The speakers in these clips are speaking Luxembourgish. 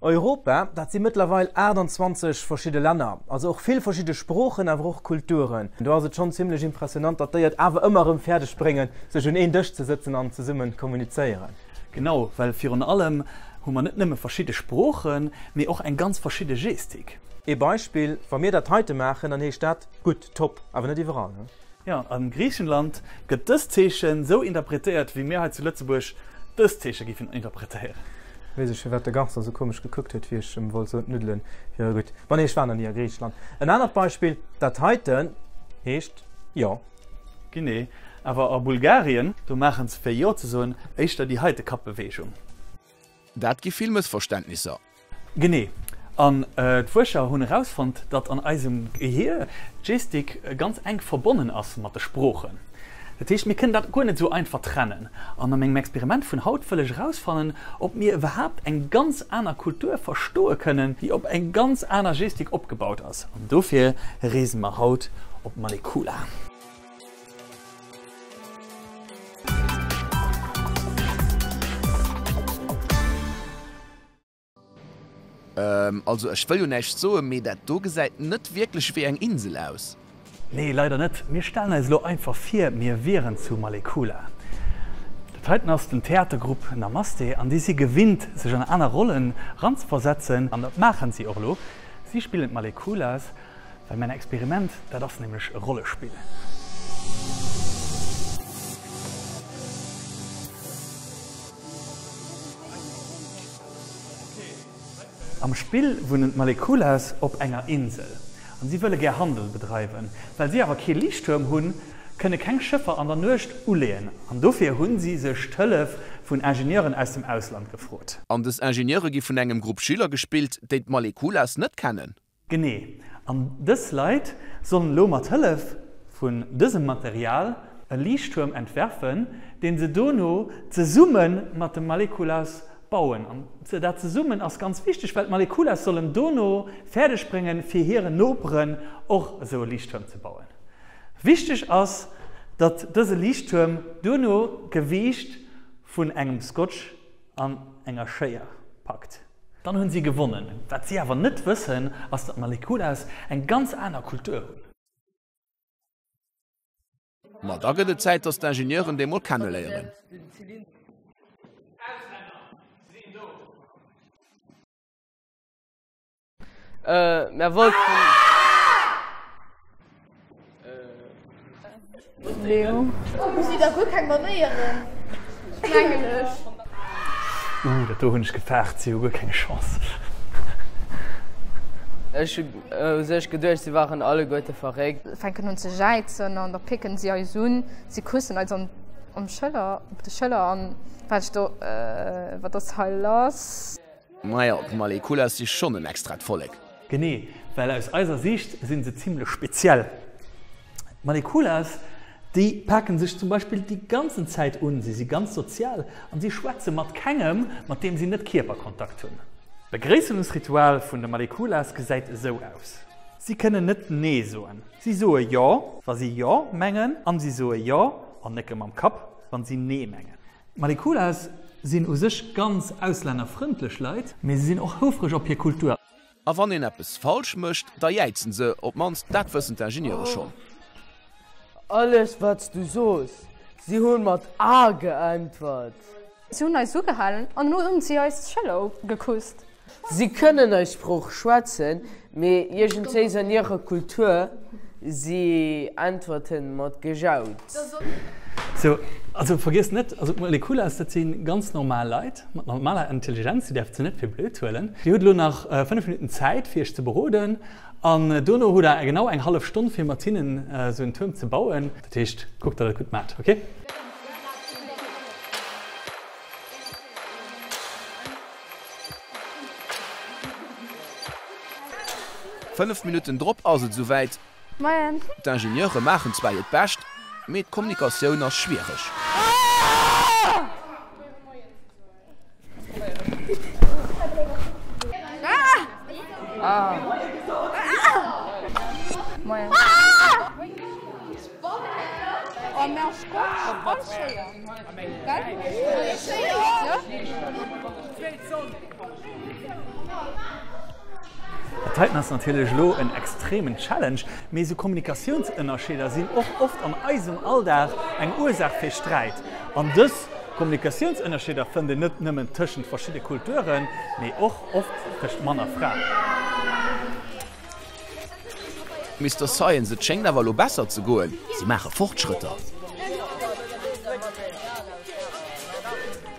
Europa, dat si mëttlerweil 28 verschidde Länner, also och vill verschidde Sproochen, awer och Kulturen. Do ass et schonn zimmlech impressionant, datt déi et awer ëmmer erëm fäerdeg bréngen, sech un een Dësch ze sëtzen an zesummen kommunizéieren. Genau, well virun allem hu mer net nëmme verschidde Sproochen, mee och eng ganz verschidde Gestik. Ee Beispill, Wa mir dat heite maachen, dann heescht dat, gutt, top, awer net iwwerall. Jo, a Griichenland gëtt dëst Zeechen sou interpretéiert, wéi mir hei zu Lëtzebuerg dëst Zeeche géifen interpretéieren. Weess ech firwat de Garçon sou komesch gekuckt huet wéi ech em wollt soen d'Nuddelen wiere gutt. Ma nee, ech war nach ni a Griicheland. En anert Beispill, dat heiten heescht jo. Genee, awer a Bulgarien, do maachen se fir jo ze soen éischter déi heite Kappbeweegung. Dat gi vill Mëssverständnisser. Genee. An d'Fuerscher hunn erausfonnt, datt an eisem Gehier d'Gestik ganz enk verbonnen ass mat de Sproochen. Dat heescht, mir kënnen dat guer net esou einfach trennen. An a mengem Experiment vun haut wëll ech erausfannen, ob mir iwwerhaapt eng ganz aner Kultur verstoe kënnen, déi op eng ganz aner Gestik opgebaut ass. An dofir reese mer haut op Malekula. Ehm, also ech wëll jo näischt soen, mee dat do gesäit net wierklech wéi eng Insel aus. Nee, leider net. Mir stellen eis elo einfach vir, mir wieren zu Malekula. Dat heiten ass den Theatergrupp Namaste an déi si gewinnt, sech an aner Rollen ranzeversetzen an dat maachen si och elo. Si spillen d'Malekulas. Well mäin Experiment, dat ass nämlech e Rollespill. Am Spill wunnen d'Malekulas op enger Insel an si wëlle gär Handel bedreiwen. Well si awer kee Liichttuerm hunn, kënne keng Schëffer an der Nuecht uleeën an dofir hunn si sech d'Hëllef vun Ingenieuren aus dem Ausland gefrot. An dës Ingenieure gi vun engem Grupp Schüler gespillt, déi d'Malekulas net kennen. Genee, an dës Leit sollen elo mat Hëllef vun dësem Material e Liichttuerm entwerfen, deen se dono zesumme mat de Malekulas bauen. An dat zesummen ass ganz wichteg, well d'Malekulas sollen dono fäerdeg bréngen, fir hiren Noperen och esou e Liichttuerm ze bauen. Wichteg ass, datt dëse Liichttuerm duerno d'Gewiicht vun engem Scotch an enger Schéier packt. Dann hunn si gewonnen. Wat si awer net wëssen, ass datt d'Malekulas eng ganz aner Kultur hunn. Ma da gëtt et Zäit, datt d'Ingenieuren déi mol kenneléieren. Mär wollten. Leo. Hu si da guer keng Manéieren, mengen ech. Ooh, dat do hunn ech gefaart, si hu guer keng Chance. Ech hu u sech geduecht, si waren alleguerte verréckt. Fänken un ze jäizen an da picken si eis un, si kussen eis an um Schëller, op de Schëller an war ech do, wat ass hei lass? Majo, d'Malekulas si schonn en extrat Vollek. Genee, well aus eiser Siicht si se zimmlech speziell. D'Malekulas, déi paken sech zum Beispill déi ganzen Zäit un, si si ganz sozial an si schwätze mat kengem, mat deem si net Kierperkontakt hunn. D'Begréissungsritual vun de Malekulas gesäit esou aus, Si kënnen net Nee soen. Si soe Jo, wa si Jo mengen, an si soe Jo an nécke mam Kapp, wann si Nee mengen. D'Malekulas sinn u sech ganz auslännerfrëndlech Leit, mee se sinn och houfreg op hir Kultur. A wann een eppes falsch mécht, da jäizen se, op d'mannst dat wëssen d'Ingenieure schonn. Alles wat s du soos. Si hunn mat A geäntwert. Si hunn eis ugehalen an elo hunn si eis d'Schëller gekusst. Si kënnen eis Sprooch schwätzen, mee iergendwéis an hirer Kultur, si äntwerten mat Gejauz. Sou, also vergiesst net, also d'Molekulas, dat si ganz normal Leit mat normaler Intelligenz, Dir däerft se net fir blöd huelen. Dir hutt elo nach 5 Minutten Zäit, fir iech ze beroden, an dono hutt der genau eng hallef Stonn, fir mat hinnen esou en Tuerm ze bauen. Dat heescht, kuckt, datt der et gutt maacht, ok? 5 Minutten drop ass et esouwäit. Moien. D'Ingenieure maachen zwar hiert Bescht, mee d'Kommunikatioun ass schwiereg. Dat heiten ass natierlech elo en extremen Challenge, mee esou Kommunikatiounsënnerscheeder sinn och oft an eisem Alldag eng Ursaach fir Sträit. An dës Kommunikatiounsënnerscheeder fënnt een net nëmmen tëschent verschidde Kulturen, mee och oft tëscht Mann a Fra. Mister Science, et schéngt awer elo besser ze goen, si maache Fortschrëtter. Jo,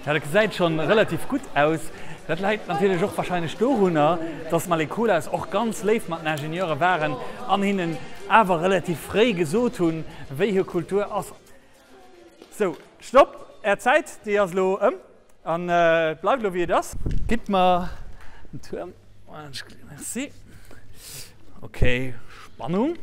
dat gesäit schon relativ gutt aus. Dat läit natierlech och wahrscheinlech dorunner, dass d'Malekulas och ganz léif mat den Ingenieure waren an hinnen awer relativ fréi gesot hunn, wéi hir Kultur ass. Sou, Stopp! Är Zäit, déi ass elo ëm an et bleift elo wéi et ass. Gitt mer den Tuerm. Merci. Ok, Spannung.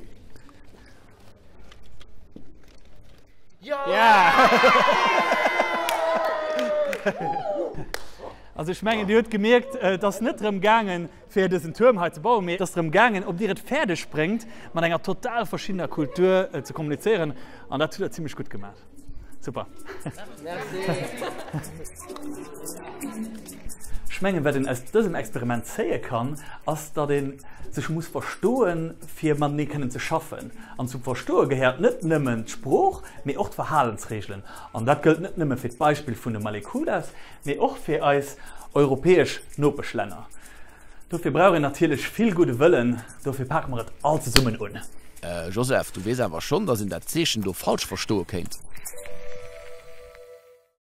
Also ech mengen, Dir hutt gemierkt, et ass net drëm gaangen, fir dësen Tuerm hei ze bauen, mee et ass drëm gaangen, ob Dir et fäerdeg bréngt, mat enger total verschiddener Kultur ze kommunizéieren. An dat hutt Der zimlech gutt gemaach. Super. Ech mengen, wat een aus dësem Experiment zéie kann, ass, datt ee sech muss verstoen, fir matenee kënnen ze schaffen. An zum Verstoe gehéiert net nëmmen d'Sprooch, mee och d'Verhalensreegelen. An dat gëllt net nëmme fir d'Beispill vun de Malekulas, mee och fir eis europäesch Nopeschlänner. Dofir brauch een natierlech vill gudde Wëllen, dofir pake mer et all zesummen un. Joseph, du weess awer schonn, dass een dat Zeechen do falsch verstoe kéint.